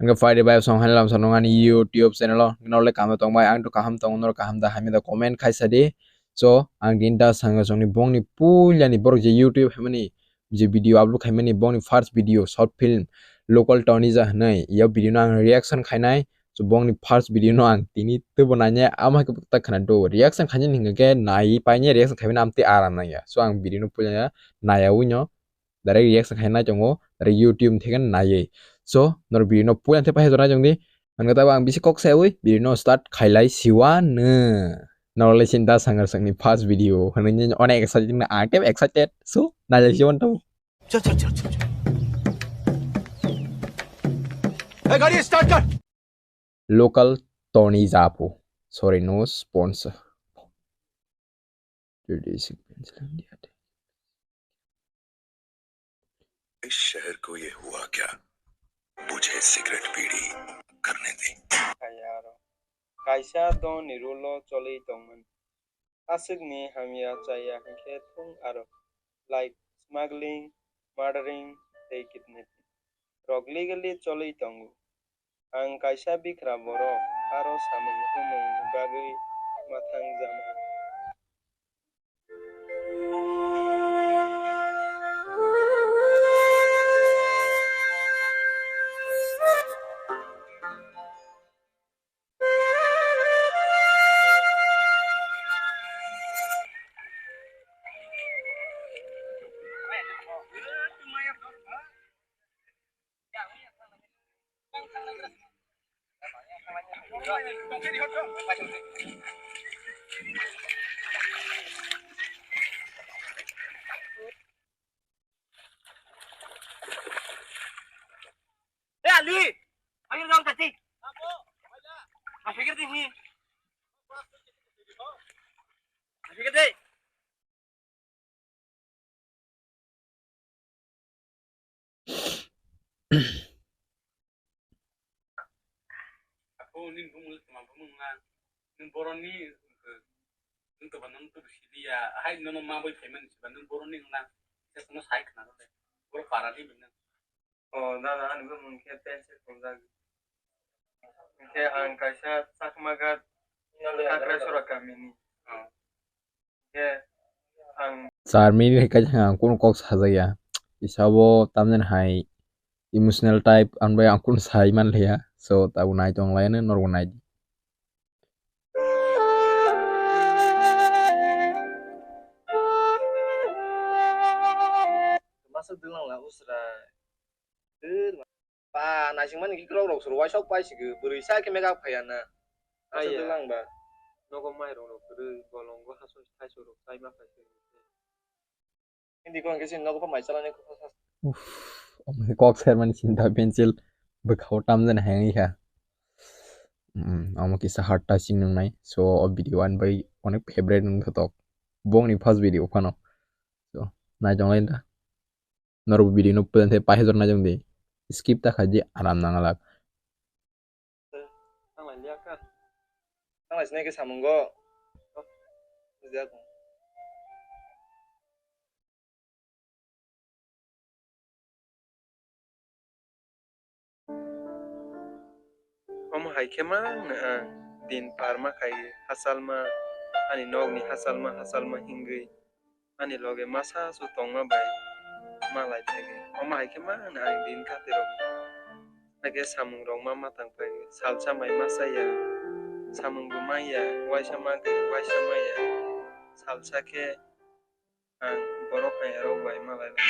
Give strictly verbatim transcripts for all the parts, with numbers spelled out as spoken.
Hwnkhe phaidi bai song haino lam song nang ani YouTube channel o. Norle kaham tong bai, ang to kaham tongo, norok kaham da hamya da comment khaisa di. So, ang din da sanga songni bongni puilani borok je YouTube haimani je video upload khaimani bongni first video short film Local Tony Ja hwnwi. Yo video no ang reaction khainai. So, bongni first video no ang tini tebo nainai ama khe ta khana do. Reaction khainani hwnkhe nai painai reaction khaimani amtwi aram nangya. So, ang video no puilani naiyawi no direct reaction khai nai tongo, direct YouTube theke naiwi. So, norok video no puila the pahe jora jong di. Ang kata ang bisi kok sawi video no start khailai siwa ne. Norok le sinta sangar sangni first video. Hwnwi ni onek excited na ang tem excited. So, nailai siwa to. Chal, chal, chal, chal, chal. Hey, gari start kar. Local Tony Japu. Sorry, no sponsor. इस शहर को ये हुआ क्या? मुझे सिगरेट बीड़ी करने दे। Kaisa don ni rule o choli tongmani. Aswkni hamya chaya hwnkhe thung aro, like smuggling, murdering tei kidnapping rok legally choli tongo. Ang kaisa bikra borok, aro samung humung ni bagwi mathangjama. Eh, Ali! Ayo dong, tadi. Masuk ke sini. Masuk ke deh. Ako ning bumul tuma bumung na. Ning boroni, ning to banang to sidi ya. Hai nono ma boy payment si banang boroni na. Sa sama sai kana de. Boro para di mina. O dada, ani bumung khe pencil khungjak. Hwnkhe ang kaisa Chakma Ghat Kakrasora kamini. Hwnkhe ang Char minute hai kaisa ang kunu kok sajak ya. Kisa bo tamjani hai emotional type, ang bai ang kunu sai man liya. So, tabuk nai tong lai norok nai di. Masa dwlang la usra. Ba, naisingmani kikrok rok suru waisok pai sigi, bwrwi sa khe mega phaiya na. Asa Aya. Dwlang ba. Nogo mai rok rok kwrwi, bolongo haso thaiso rok chai ma phai sigi. Hindi ko hwnkhe chini nogo pha mai chalani kok sa. Uff, omo khe kok sermani sinta pencil bwkhao tamjani hayang kha. Mm, omo kisa heart touching nungnai. So, o video ani bai onek favorite nung thotok. Bongni first video phano. So, nai tonglai da. Norok video no plan the pahe jor nai jong di. Skip ta khaidi aram nang alak. Tanglai liya ka. Tanglai sinai ke samungo. Omo hai khe mangno ang din par ma khai hachalma, ani nokni hachalma hachalma hingwi ani loge masa su tongma bai ma lai thege. Omo hai khe mangno ang din katirok, hakhe samung rok ma matang pai salsa mai ma chaya, samung bo manya, waisa ma waisa manya, salsa khe ang borok hai rok bai malai lai.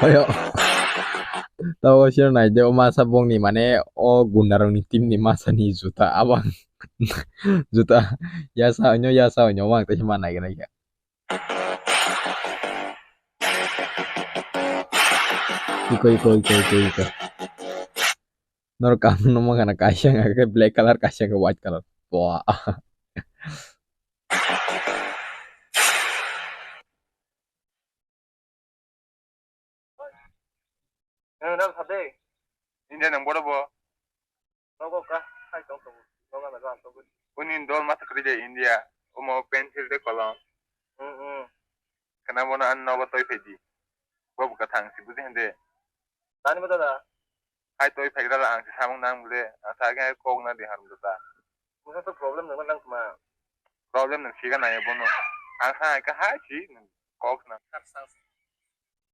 Oyo. Tabo sino naide o masa bongni mane o gundarokni teamni masani juta abang. Juta yasa onyo yasa onyo mang tei ma naigra ya. Iko iko iko iko iko. Norok kaham no mangana kaisa hwnkha khe black color kaisa hwnkha white color. Boa. Nwng ram sa de. India nang boro bo. Nogo ka hai tong tong. Nogo na gan tong. Uni dol masa kri de India. Omo pencil de kolom. Hmm hmm. Kana bono an nogo toi phai di. Bo buka thang si buji hande. Tani mo dada. Hai toi phai dada ang si samung nang bule. Ang sa khe kok na di harum dada. Musa to problem nang nang ma. Problem nang siga nai bono. Ang sa ka hai si kok na. Kar sang.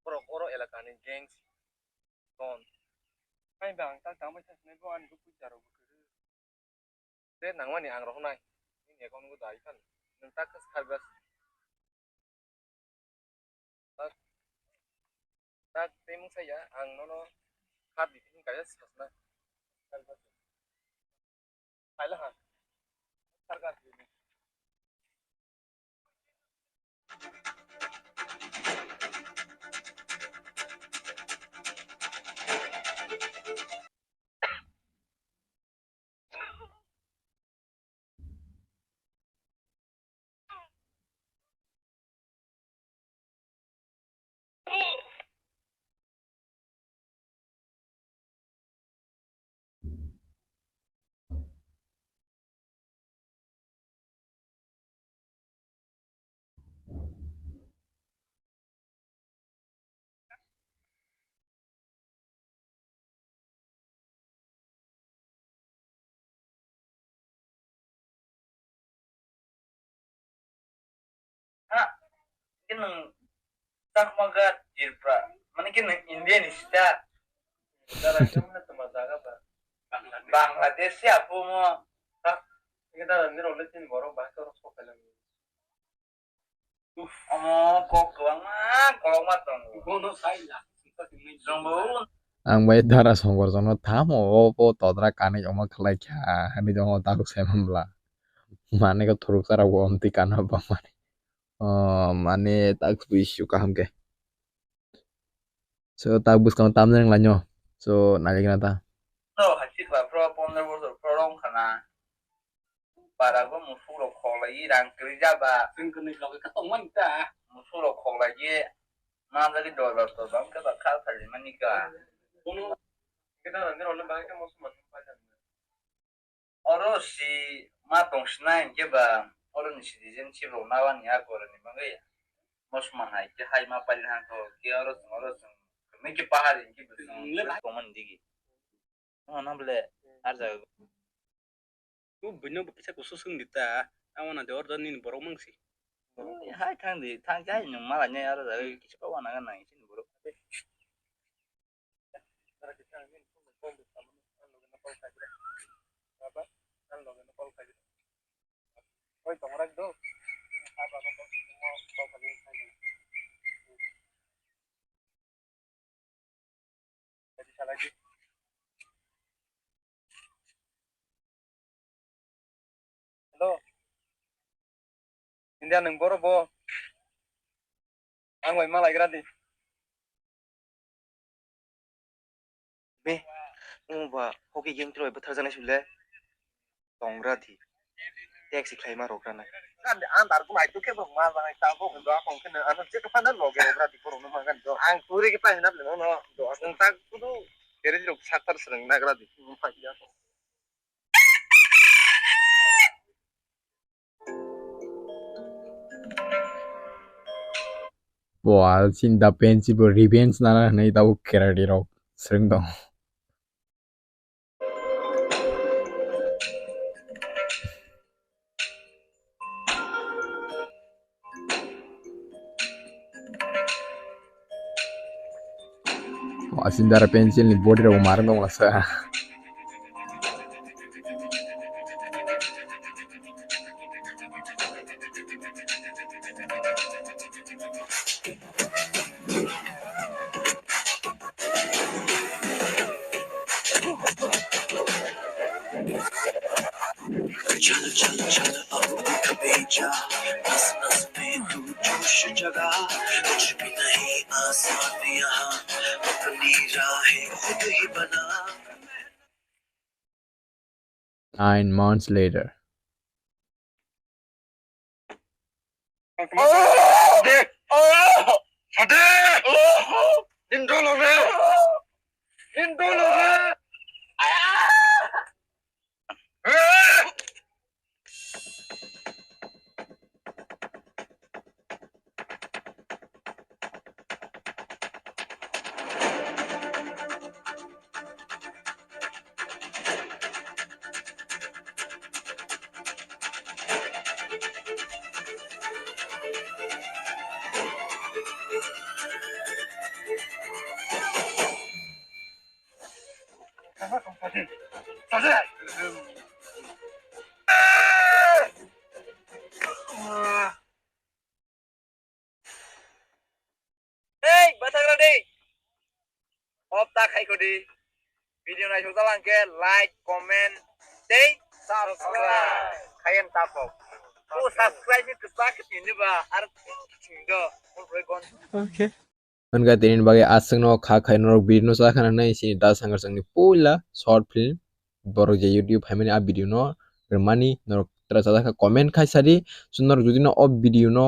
Borok oro elakani gangs ton. Hai bang tak tangbai thang sinai bo ani bo puja rok bo kwrwi. Te nangmani ang rohornai. Nini account bo dai khan. Nwng tak khe sal bas. Tak, tak tei mung saya ang nono khat di thing kaisa sasna. Kaila ha. Sarkar. Ha, khe nwng chakma ga Tripura, mane khe nwng India ni sita. Bangladesh ya pumo. Ha, khe dara ni role tin borok bahai to sok kailang. Omo kok kwbangma, kwbangma tongo. Bono sai la. Jongbo. Ang bai dara songor jono tamo o po todra kanwi omo khlai kha, hinwi tongo tabuk sai manbla. Mane ko thuruk sara o omtwi kana bangmani. O mane tak bui su kaham khe. So tak bwskango tamjani wnglaino. So nalikna ta. No, hachi kla pro pondro bosor pro rong khana. Para go musuk rok khoklai rang kwrwi jaba. Chwng kwnwi loge ka tongmani ta. Musuk rok khoklai ye manjagwi dollar tolbang khe ba khal khalimani ka. Bono khe ta nang role bahai khe musulman paijak. Oro si ma tong sinai hinkhe ba oro ni citizenship rok nawani a gora ni bagwi musulman hai khe hai ma pailai hang to khe oro chwng oro chwng kwrwngwi khe pahar hinkhe bo chwng tongmani digi. Wngkha na bole, ar jaga. O buino bo kisa kusu swng di ta, amo na de order nini borok mang si. Hai thang di, thang khe hai nwng malai nai aro jaga kisa pa wana ga nai sini borok. Oi, tong rak do. Hello. India nwng boro bo. Ang bai malaigra di. Be, nwng ba hockey game twi bai bwtharjaknai sule. Tongra di. Taxi khlaima rok rana. Kan de andar ko nai to ke bang ma bang ta ko do akon ke ano je to phana loge rok ra di ko no ma kan do. Ang puri ke pa hina no no do. Ang ta kudu garage rok saktar srang nagra di. Bo al sinda pensi bo revenge nana hinwi tabuk karate rok swrwng tongo. Asindara pencil ni body rok mar nong lasa. चल चल चल अब दिख बेजा, नस नस में तू जोश जगा, कुछ भी नहीं आसान यहाँ, अपनी राहें खुद ही बना। Nine months later. Oh! Sade! Oh! Sade! Oh! Din dolo re! Pintu lu. Ei, bathakra de. Off ta khai khodi. Video naisok jalang khe like, comment, tei subscribe. Khayan tapok. O subscribe ni kwchak khe tini ba ar thing do. Okay. Hwnka tini bagwi aswkno kha khai norok video no cha khana nai sini da sangar chwngni puila short film borok je YouTube phaimani a video no rwmani norok tra cha kha comment khai sadi. So norok jodi no o video no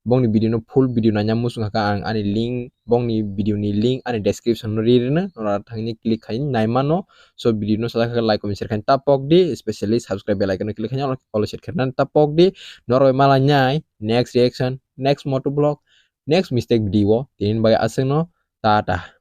bongni video no full video naina muchung kha ang ani link bongni video ni link ani description no ri rwno norok thangni click khai nai mano. So video no cha kha like comment share khai tapok di, especially subscribe bell icon no click khai all set khai tapok di. Norok malai nai next reaction, next moto vlog, next mistake video tini bagwi aswkno tata.